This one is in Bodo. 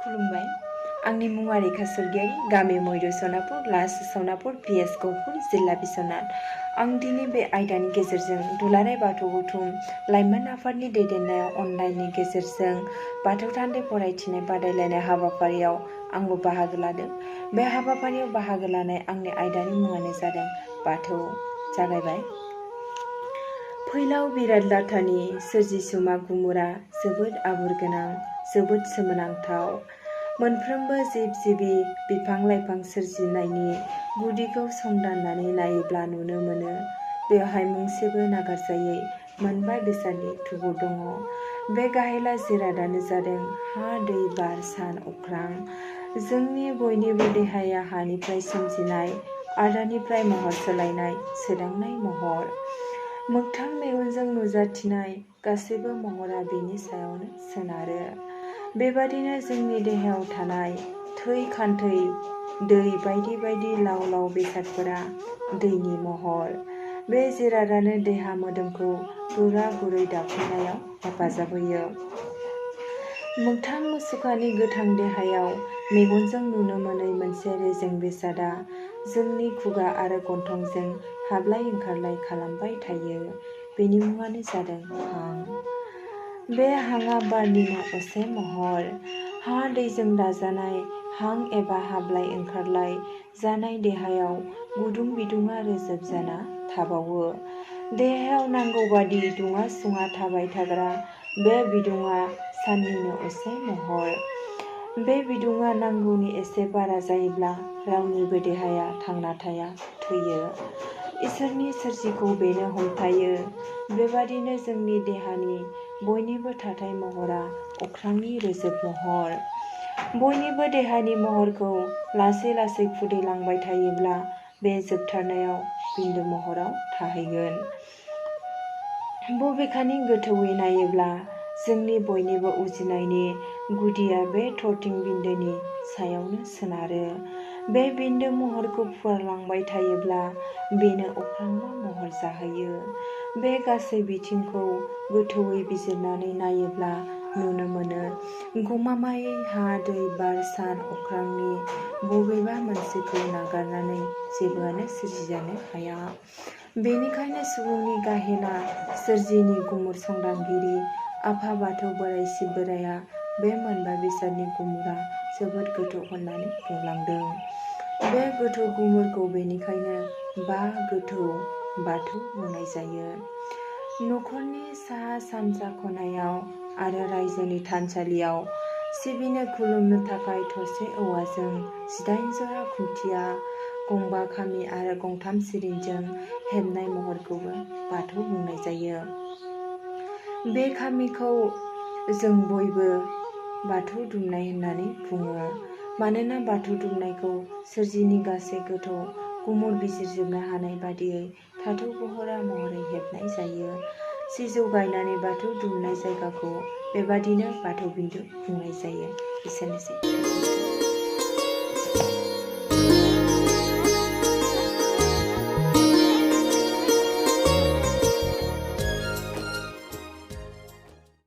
खुलुमबाय। आंनि मुङा रेखा सरगियारि, गामि मैरु सनापुर, लास सनापुर, पिएस गहपुर, जिल्ला बिश्वनाथ। आं दिनै बे आयदानि गेजेरजों दुलाराय बाथौ गौथुम लाइमोन आफादनि दैदेननायाव अनलाइननि गेजेरजों बाथौ थान्दै फरायथिनाय बादायलायनाय हाबाफारियाव आंबो बाहागो लादों। बे हाबाफारियाव बाहागो लानाय आंनि आयदानि मुङानो जादों बाथौ। जागायबाय। फैलाव बिराद लाटानि सोरजिसुमा गुमुरा जोबोद आबुर गोनां, जोबोद सोमोनांथाव। मोनफ्रोमबो जिब-जिबि, बिफां-लाइफां सोरजिनायनि गुदिखौ संदाननानै नायोब्ला नुनो मोनो बेवहाय मोनसेबो नागारजायै मोनबा बेसादनि थुबुर दङ। बे गाहेला जिरादानो जादों हा, दै, बार, सान, अख्रां। जोंनि बयनिबो देहाया हानिफ्राय सोमजिनाय, आदारनिफ्राय महर सोलायनाय, सोदांनाय महर। मोगथां मेगनजों नुजाथिनाय गासैबो महरा बेनि सायावनो सोनारो। बेबादिनो जोंनि देहायाव थानाय थै, खान्थै, दै बायदि बायदि लाव लाव बेसादफोरा दैनि महर। बे जिरादानो देहा मोदोमखौ गोरा गुरै दाफिननायाव हेफाजाब होयो। मोगथां मुसुखानि गोथां देहायाव मेगनजों नुनो मोनै मोनसे रेजें बेसादा जोंनि खुगा आरो गन्थंजों हाबलाय ओंखारलाय खालामबाय थायो। बेनि मुङानो जादों हां। बे हांआ बारनिनो असे महर। हा दैजों दाजानाय हां एबा हाबलाय ओंखारलाय जानाय देहायाव गुदुं बिदुङा रोजोब जाना थाबावो। देहायाव नांगौबादि दुङा सुङा थाबाय थाग्रा बे बिदुङा साननिनो असे महर। बे बिदुङा नांगौनि एसे बारा जायोब्ला रावनिबो देहाया थांना थाया, थैयो। इसोरनि सोरजिखौ बेनो हमथायो। बेबादिनो जोंनि देहानि बयनिबो थाथाय महरा अख्रांनि रोजोब महर। बयनिबो देहानि महरखौ लासै लासै फुदैलांबाय थायोब्ला बे जोबथारनायाव बिन्दो महराव थाहैगोन। बबेखानि गोथौयै नायोब्ला जोंनि बयनिबो उजिनायनि गुदिया बे थरथिं बिन्दोनि सायावनो सोनारो। बे बिन्दो महरखौ फुवारलांबाय थायोब्ला बेनो अख्रांमा महर जाहैयो। बे गासै बिथिंखौ गोथौयै बिजिरनानै नायोब्ला नुनो मोनो गमामायै हा, दै, बार, सान, अख्रांनि बबेबा मोनसेखौ नागारनानै जेबोआनो सोरजिजानो हाया। बेनिखायनो सुबुंनि गाहेला सोरजिनि गुमुर संदानगिरि आफा बाथौ बोराइ शिब बोराइया बे मोनबा बेसादनि गुमुरा जोबोद गोथौ होननानै बुंलांदों। बे गोथौ गुमुरखौ बेनिखायनो बा गोथौ बाथौ बुंनाय जायो। नखरनि साहा सानजा खनायाव आरो रायजोनि थानसालियाव सिबिनो खुलुमनो थाखाय थसे औवाजों 18 जरा खुन्थिया, गंबा खामि आरो गंथाम सिरिंजों हेबनाय महरखौबो बाथौ बुंनाय जायो। बे खामिखौ जों बयबो बाथौ दुमनाय होननानै बुङो। मानोना बाथौ दुमनायखौ सोरजिनि गासै गोथौ गुमुर बिजिरजोबनो हानाय बादियै धातु बहरा महरै हेबनाय जायो। सिजौ गायनानै बाथौ दुमनाय जायगाखौ बेबादिनो बाथौ बिन्दो बुंनाय जायो। एसेनोसै।